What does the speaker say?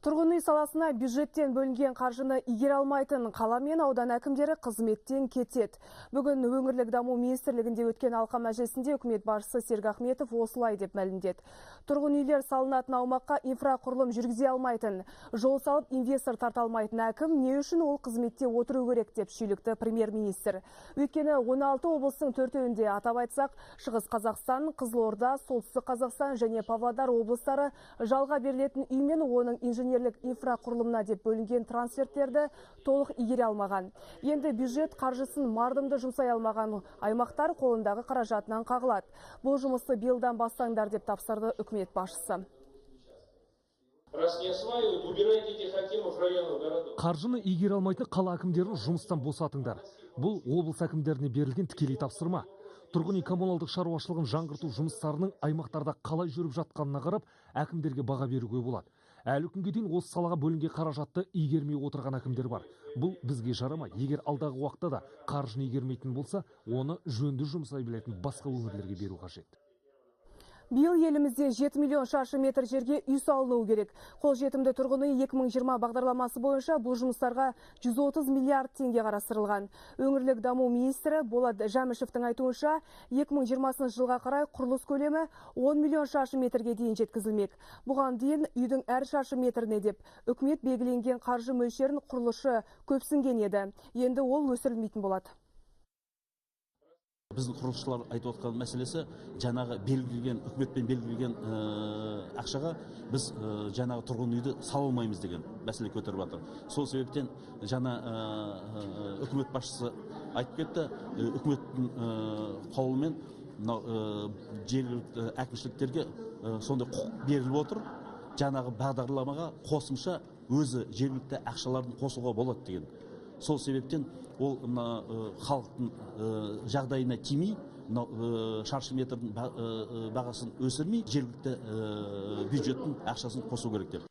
Тұрғын үй саласына бюджеттен бөлінген қаржыны игере алмайтын қала мен аудан әкімдері қызметтен кетеді. Бүгін өңірлік даму министрлігінде өткен алқа мәжілісінде үкімет басшысы Серік Ахметов осылай деп мәлімдеді. Тұрғын үйлер салынатын аумаққа инфрақұрылым жүргізе алмайтын, жол салып инвестор тарта алмайтын әкім не үшін ол қызметте отыру керек деп шүйлікті премьер-министр. Өйткені 16 облыстың төртеуінде, атап айтсақ, Шығыс Қазақстан, Қызылорда, Солтүстік Қазақстан және Павлодар облыстары жалға берілетін үй мен оның инженерлік инфрақұрылымына деп бөлінген трансферттерді толық игере алмаған. Енді бюджет қаржысын мардымды жұмсай алмаған аймақтар қолындағы қаражатынан қағылады. Бұл жұмысты биылдан бастаңдар деп тапсырды үкімет басшысы. Раз не осваивают, убирайте этих акимов районов, городов. Қаржыны игере алмайтын қала әкімдерін жұмыстан босатыңдар. Бұл облыс әкімдеріне берілген тікелей тапсырма. Тұрғын үй коммуналдық шаруашылығын жаңғырту жұмыстарының аймақтарда қалай жүріп жатқанына қарап, әкімдерге баға беруге болады. Әлі күнге дейін осы салаға бөлінген қаражатты игермей отырған әкімдер бар. Бұл бізге жарамайды. Егер алдағы уақытта да қаржыны игермейтін болса, оны жөнді жұмсай білетін басқа өңірлерге беру қажет. Биыл елімізде 7 миллион шаршы метр жерге үй салынуы керек. Қолжетімді тұрғын үй 2020 бағдарламасы бойынша бұл жұмыстарға 130 миллиард теңге қарастырылған. Өңірлік даму министрі Болат Жәмішевтің айтуынша, 2020 жылға қарай құрылыс көлемі 10 миллион шаршы метрге дейін жеткізілмек. Бұған дейін үйдің әр шаршы метріне деп үкімет белгіленген қаржы мөлшерін құрылысшы көпсінген еді. Енді ол өсірілмейтін болады. Біздің құрылысшылар айтып отқан мәселесі, жаңағы белгіленген, үкіметпен белгіленген ақшаға біз жаңағы тұрғын үйді сала алмаймыз деген мәселе көтеріп жатыр. Сол себептен жаңа үкімет басшысы айтып кетті, үкіметтің қаулымен мынау жергілікті әкімшіліктерге сондай құқық беріліп отыр. Жаңағы бағдарламаға қосымша өзі жергілікті ақшаларын қосуға болады деген. Сол себептен ол мына халықтың жағдайына тимей, мынау шаршы метрдің бағасын өсірмей, жергілікті бюджеттің ақшасын қосу керек деп.